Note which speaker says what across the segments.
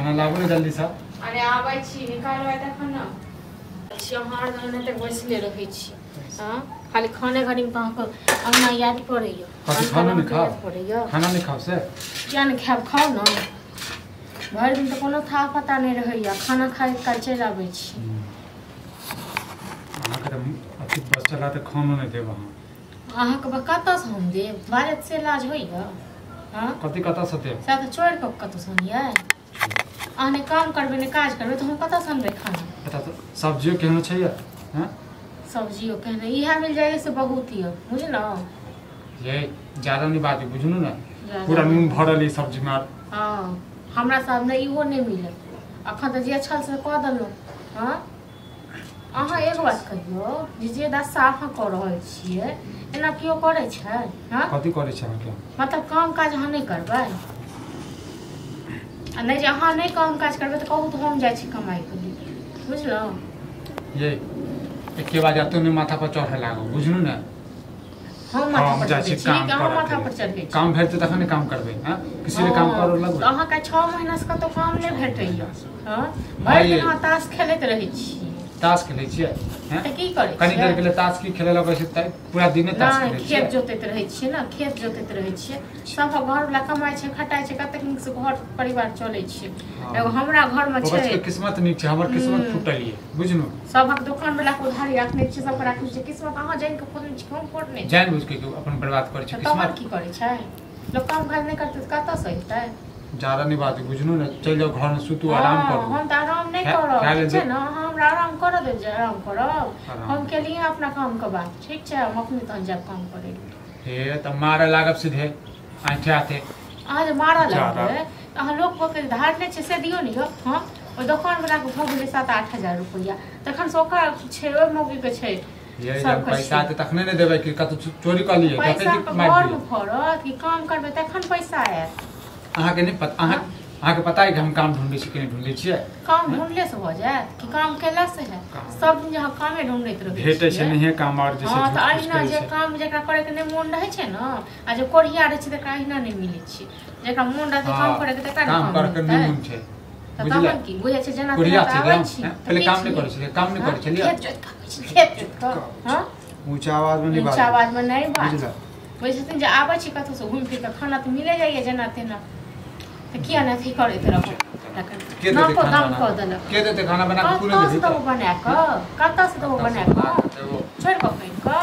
Speaker 1: खाना लाबू ने जल्दी से।
Speaker 2: अरे आबै छी, निकालबै तखन ने। छी हम हर दिन तक बैसले रहै छी। हां, खाली खाने घड़ी में अहाँके अंगना याद पड़ैया।
Speaker 1: खाना नहीं खाओ? खाना नहीं खाओ से?
Speaker 2: किया नहीं खायब, खाओ ना। भरि दिन तऽ कोनो था पता नहीं रहैया, खाना खाइ काल चलि आबै छी।
Speaker 1: अहाँके तऽ अथी बस चला तऽ खानो नहीं देब अहाँ।
Speaker 2: अहाँके कतऽसँ हम देब? बाजत से लाज होइया? हाँ,
Speaker 1: कथी कतऽसँ देब?
Speaker 2: से तऽ चोरि कऽ कतऽसँ अनियै? अहाँ नहि काम करबै नहि काज करबै तऽ हम कतऽसँ अनबै खाना?
Speaker 1: सब्जियो केहनो छै? हाँ,
Speaker 2: सब्जियो केहनो इएह मिल जाइए से बहुत यऽ, बुझलहुँ?
Speaker 1: ये ज्यादा नहीं बात बुझलहुँ ने, पूरा नून भरल ई सब्जी में।
Speaker 2: हाँ, हमरा सब ने इहो नहीं मिलत अखन तऽ जे छल से कऽ देलहुँ। हाँ, अहाँ एक बात कहियौ जे दशा अहाँ कऽ रहल छियै एना केओ करै छै? हाँ,
Speaker 1: कथी करै छै अहाँके?
Speaker 2: मतलब काम काज अहाँ नहि करबै? आ नहि जे अहाँ नहि काम काज करबै तऽ कहू तऽ हम जाइ छी कमाइके लिए, बुझलहुँ?
Speaker 1: ये एके बार एतो नहि माथा पर चढ़े लागू, बुझलहुँ ने?
Speaker 2: हम माथा पर चढ़ै छी, अहाँ माथा पर चढ़ै छी।
Speaker 1: काम भेटतै तखन ने काम करबै। हाँ, किसी ले काम करऽ लगबै?
Speaker 2: अहाँके 6 महीना से कतौ काम नहि भेटैया। हाँ, भरि दिन अहाँ ताश खेलैत रहै छी।
Speaker 1: ताश खेलै छियै?
Speaker 2: तऽ की करै छियै?
Speaker 1: कनी देर के लिए ताश की खेले लगै छै तऽ पूरा दिने ताश खेलै छियै।
Speaker 2: खेत जोतैत रहै छियै ने, खेत जोतैत रहै छियै। सब घरवला कमाइ छै खटाइ छै, कतेक नीक से घर परिवार चलै छै। एगो हमरा घरमे छै,
Speaker 1: ओकर किस्मत नीक छै, हमर किस्मत फूटल ये, बुझलहुँ?
Speaker 2: सबक दोकान वाला के उधारी राखने छियै, सबके राखने छियै। किस्मत अहाँ जानि कऽ फोड़ने छी, हम फोड़ने छी?
Speaker 1: जानि बुझि के अपन बर्बाद करै छै किस्मत।
Speaker 2: की करै छै लोक? काम काज नहि करतै तऽ कतऽसँ एतै?
Speaker 1: ज्यादा नहीं बात बुझलहुँ ने, चलि जाउ घरमे सुतू, आराम करू।
Speaker 2: हम तऽ आराम नहि करब, ठीक छै ने? अहाँ हमरा आराम करऽ देब जे आराम करब? हम केलियै अपना कामके बात, ठीक छै? हम अपने तहन जायब काम करै।
Speaker 1: हे तऽ मारऽ लागब सीधे आँठे आते।
Speaker 2: अहाँ जे मारऽ लगबै तऽ अहाँ लोक के धारने छै से दियौ ने यौ। हाँ, ओहि दोकानवलाके भऽ गेलै 7-8 हजार रुपैआ, तखन से ओकर छै, ओहि मौगीके छै।
Speaker 1: पैसा तऽ तखने ने देबै कि कतौ चोरी कऽ लियै?
Speaker 2: पैसा घरमे फड़त कि काम करबै तखन पैसा आयत?
Speaker 1: अहाँके नहि पता, अहाँके पता है कि हम काम ढूंढै छी कि नहि ढूंढै छियै?
Speaker 2: काम ढूंढले से भऽ जायत कि काम केला से है? सब दिन अहाँ कामे ढूंढैत रहै
Speaker 1: भेटै छै नहिये काम। और जे छै
Speaker 2: हां, तऽ अहिना जे काम जेकरा करे के नहि मोन रहै छै ने, आ जे कोढ़िया रहै छै तकरा अहिना नहि मिलै छै। जेकरा मोन रहै काम करे के तकरा
Speaker 1: काम करे के नहि मोन छै,
Speaker 2: बुझलियै? तहन की बुझै छै जेना तेना आबै छी।
Speaker 1: पहिले काम नहि करै छलियै, काम नहि करै छलियै,
Speaker 2: खेत जोति कऽ आबै छी, खेत जोति कऽ। हां,
Speaker 1: ऊँचा आवाज में नहीं बात,
Speaker 2: ऊँचा आवाज में नहीं बात। बुझै छथिन जे आबै छी कतौसँ घुमि फिर कऽ खाना तऽ मिले जाइए जेना तेना, तऽ किया नहि अथी करैत रहब? नाको दाम कऽ देलक।
Speaker 1: के देतै खाना बना कऽ? तू नहि
Speaker 2: देबही? कतऽसँ बना कऽ, कतऽसँ देबो बना कऽ? छोड़ि कऽ कहि कऽ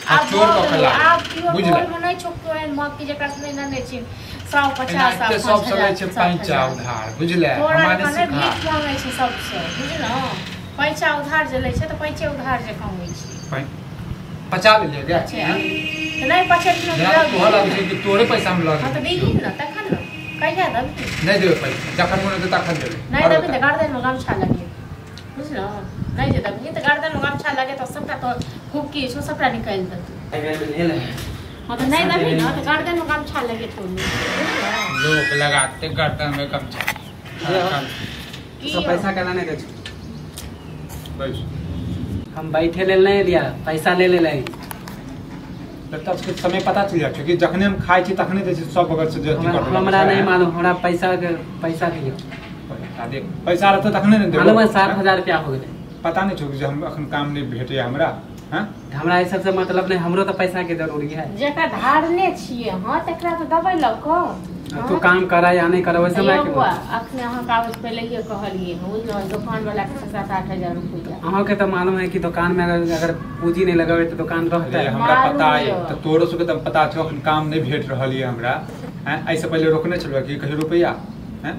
Speaker 2: आब
Speaker 1: चोर कऽ कऽ
Speaker 2: आब केओ टोलमे नहि छौ केओ एहन मौगी जेकरा से नहि ननै छी। 150
Speaker 1: सब से लै छै पैंचा उधार, बुझलै?
Speaker 2: तोरा नहि भीख मांगै छै सबसँ, बुझलहुँ? पैंचा उधार जे लै छै तऽ पैंचे उधार जकाँ होइ छै।
Speaker 1: पचा लेलियै गे?
Speaker 2: नहि पचेलियै
Speaker 1: तोहर लागै छै कि तोरे पैसा हम लऽ
Speaker 2: लेबै? तऽ दीही ने तखन ने, कहिया देबही?
Speaker 1: नहि देबै पैसा, जखन मोन हेतै तखन देबै।
Speaker 2: नहि देबही तऽ गर्दनमे गमछा लगे, बुझलहुँ? नहि जे देबही तऽ गर्दनमे गमछा लगे तऽ सबटा तो हुक्की छौ सबटा निकालि देतौ। हाँ, तऽ नहि देबही ने तऽ गर्दनमे गमछा लगे छौ।
Speaker 1: लोक लगाते गर्दनमे गमछा।
Speaker 3: सब पैसा केना नहि दै छौ?
Speaker 1: बैस।
Speaker 3: हम बैठे लेल नहि एलियै, पैसा ले ले।
Speaker 1: तब समय पता चलि जाइ छै कि जखने हम खाइ छी तखने दै छी सब बगल से।
Speaker 3: हमरा नहि मालूम, हमरा पैसा के पैसा दियौ।
Speaker 1: देख पैसा रहतौ तखने ने देबौ।
Speaker 3: मालूम है 7,000 रुपया हो गेलै।
Speaker 1: पता नहीं छौ कि हम अखन काम नहीं भेटैया हमरा। हाँ,
Speaker 3: हमरा ई सबसे मतलब नहीं, हमरो तो पैसा के जरूरी है।
Speaker 2: जेकरा धारने छियै हां तकरा तो दबै लऽ।
Speaker 3: तू काम करा या नहीं करा वैसे मैं
Speaker 2: बौआ अखने अहाँ कागज पहिले ही कहलियै बुझलहुँ? दोकान वाला के 7-8 हजार रुपया।
Speaker 3: अहाँ के तो मालूम है कि दुकान में अगर पूंजी नहीं लगावे तो दुकान रहता है।
Speaker 1: हमरा पता है तो तोरो सबके तो पता छौ अखन काम नहीं भेट रहल है हमरा। हैं, ऐसे पहिले रोकने छलौ कि कहियो रुपया? हैं,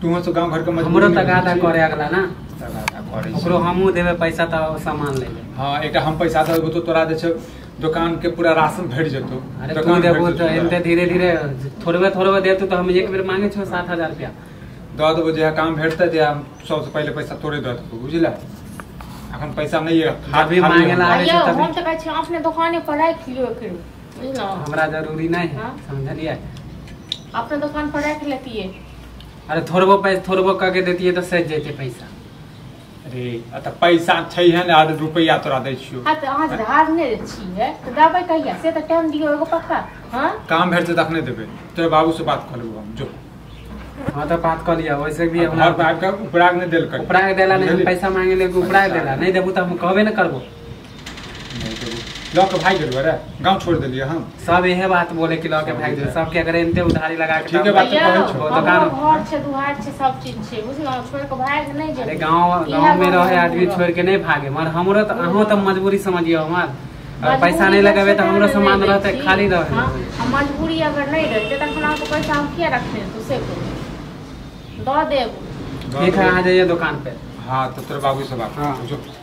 Speaker 1: तू सब गांव घर के मजबूरी
Speaker 3: हमरो तगादा करे अगला ना,
Speaker 1: तगादा करे
Speaker 3: ओकरो हमहूँ देबै पैसा तऽ सामान ले ले।
Speaker 1: हां, एकटा हम पैसा देबो तो तोरा जे छै दुकान के पूरा राशन भेट जेतौ।
Speaker 3: अरे तू देबो तऽ एते धीरे धीरे थोड़बे थोड़बे देतौ तऽ हम एक बेर मांगे छौ 7,000 रुपया
Speaker 1: दऽ देबो। जे काम भेटतै जे हम सबसे पहिले पैसा तोरे दऽ देबो, बुझलै? अखन पैसा नहीं है,
Speaker 3: अभी मांगे ला आबै छै
Speaker 2: तभी। हम तऽ कहै छी अपने दुकाने पर राखि लियौ एकरो, बुझलहुँ?
Speaker 3: हमरा जरूरी नहीं है, समझलियै?
Speaker 2: अपने दुकान पर राखि लेतियै।
Speaker 3: अरे थोड़बो पैसा थोड़बो कऽ के देतियै तऽ सजि जैतै पैसा।
Speaker 1: अरे अ पैसा छै है ने, आर रुपैया तोरा दै छियौ।
Speaker 2: हां, तऽ अहाँ धारने छियै तऽ देबै कहिया से तऽ टाइम दियौ एगो पक्का। हां,
Speaker 1: काम भेटतै तखने देबै। तोरा बाबू से बात कऽ लेबो हम, जो।
Speaker 3: हाँ तो बात कर लिया वैसे भी
Speaker 1: घर पर आबि कऽ उपराग नहि देल कर।
Speaker 3: उपराग देला नहीं, हम पैसा मांगे ले उपराग देला नहीं देबू तो हम कहबे न करबो।
Speaker 1: लऽ के भागि गेलौ रे, गाँव छोड़ देलियै हम।
Speaker 3: सब इहे बात बोले कि लऽ के भागि गेल सबके, अगर एनते उधारी लगा के
Speaker 1: ठीक है बात कहै छौ।
Speaker 3: दुकान
Speaker 2: घर छै दुहार छै सब चीज छै बुझलौ, छोड़ के भागि नहीं जेबै।
Speaker 3: अरे गाँव गाँव में रहे आदमी छोड़ के नहीं भागे, मगर हमरो तो अहूँ तो मजबूरी समझियो हमार, अगर पैसा नहीं लगेबे तो हमरो सामान रहते खाली रहे।
Speaker 2: मजबूरी अगर नहीं रहते तखन अहाँके पैसा हम किया रखने तू से दऽ देब।
Speaker 3: ठीक है आ जाइए दुकान पे।
Speaker 1: हाँ तो तोरा बाबू से बात।
Speaker 3: हाँ
Speaker 1: जो
Speaker 2: सब।